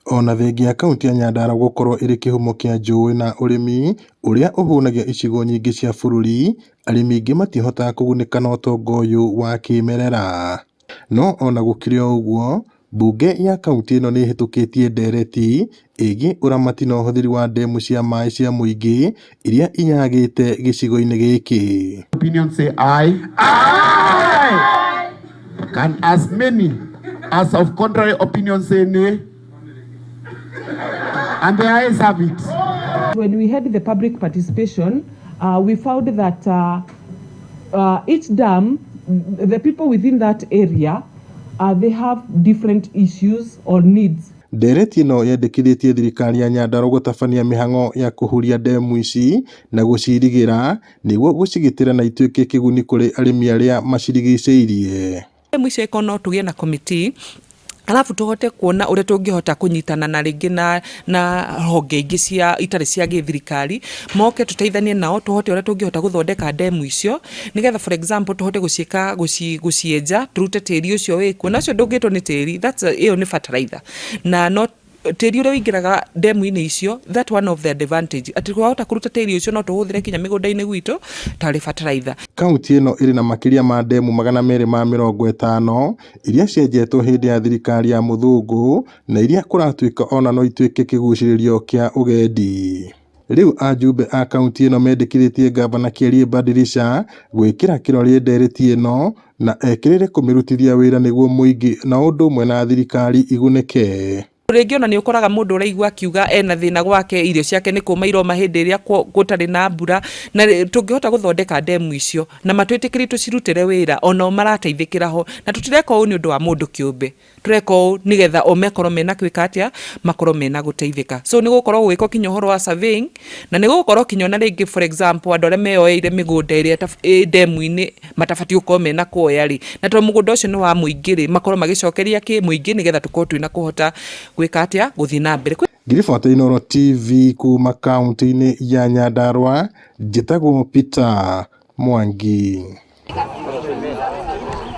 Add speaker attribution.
Speaker 1: Ona thengia ya kaũntĩ ya Nyandarua gũkorwo ĩrĩ kĩhumo kĩa njũĩ na ũrĩmi ũrĩa ũhũnagia icigo nyingĩ cia bũrũri, arĩmi aingĩ matihotaga kũgunĩka na ũtonga ũyũ wa kĩmerera. No ona gũkĩrĩ o ũguo, mbunge ya kaũntĩ ĩno nĩ ĩhĩtũkĩtie ndereti ĩgiĩ ũramati na ũhũthĩri wa ndemu cia maĩ cia mũingĩ iria inyagĩte gĩcigo-inĩ gĩkĩ.
Speaker 2: Opinion say aye. Aye. Can as many as of contrary opinion say nay? And the ayes have it.
Speaker 3: When we had the public participation, we found that each dam, the people within that area, they have different issues or needs.
Speaker 1: Ndereti ĩno yendekithĩtie thirikari ya Nyandarua gũtabania mĩhang'o ya kũhuria ndemu ici na gũcirigĩra nĩguo gũcigitĩra na ituĩke kĩguni kũrĩ arĩmi arĩa macirigicĩirie.
Speaker 4: Ndemu icio ĩkorwo no tũgĩe na committee, alafu tũhote kuona ũrĩa tũngĩhota kũnyitana na rĩngĩ na honge ingĩ cia itarĩ cia gĩthirikari, moke tũteithanie nao, tũhote ũrĩa tũngĩhota gũthondeka ndemu icio, nĩgetha, for example, tũhote gũciĩka gũcienja, tũrute tĩri ũcio wĩkuo, na ũcio ndũngĩtwo nĩ tĩri, that's ĩyo nĩ fertilizer, na no tĩri ũrĩa ũingĩraga ndemu-inĩ icio. That one of the advantage, atĩ twahota kũruta tĩri ũcio, no tũhũthĩre kinya mĩgũnda-inĩ gwitũ tarĩ fertilizer.
Speaker 1: Kaũntĩ ĩno ĩrĩ na makĩria ma ndemu 250 iria cienjetwo hĩndĩ ya thirikari ya mũthũngũ na iria kũratuĩka ona no ituĩke kĩgucĩrĩrio kĩa ũgendi. Rĩu ajumbe a kaũntĩ ĩno mendekithĩtie ngavana Kĩarie Badilisha gwĩkĩra kĩrore ndereti ĩno na ekĩrĩre kũmĩrutithia wĩra nĩguo mũingĩ na ũndũ ũmwe na thirikari igunĩke.
Speaker 4: Rĩngĩ ona nĩ ũkoraga mũndũ ũraigua akiuga ena thĩna gwake, irio ciake nĩ kũma iroma hĩndĩ ĩrĩa gũtarĩ na mbura, na tũngĩhota gũthondeka ndemu icio na matwĩtĩkĩrie tũcirutĩre wĩra, onao marateithĩkĩra ho, na tũtireka ũũ nĩ ũndũ wa mũndũ kĩũmbe, tũreka ũũ nĩgetha o mekorwo mena gwĩka atĩa, makorwo mena gũteithĩka. So nĩ gũkorwo gũgĩkwo kinya ũhoro wa surveying, na nĩ gũgũkorwo kinya ona rĩngĩ, for example, andũ arĩa meyoeire mĩgũnda ĩrĩa ĩ ndemu-inĩ matabatiĩ gũkorwo mena kuoya rĩ, na tondũ mũgũnda ũcio nĩ wa mũingĩ rĩ, makorwo magĩcokeria kĩ mũingĩ, nĩgetha tũkorwo twĩna kũhota gwĩka atĩa, gũthiĩ na mbere.
Speaker 1: Ngĩribota Inooro TV kuma kaũntĩ-inĩ ya Nyandarua, njĩtagwo Peter Mwangi.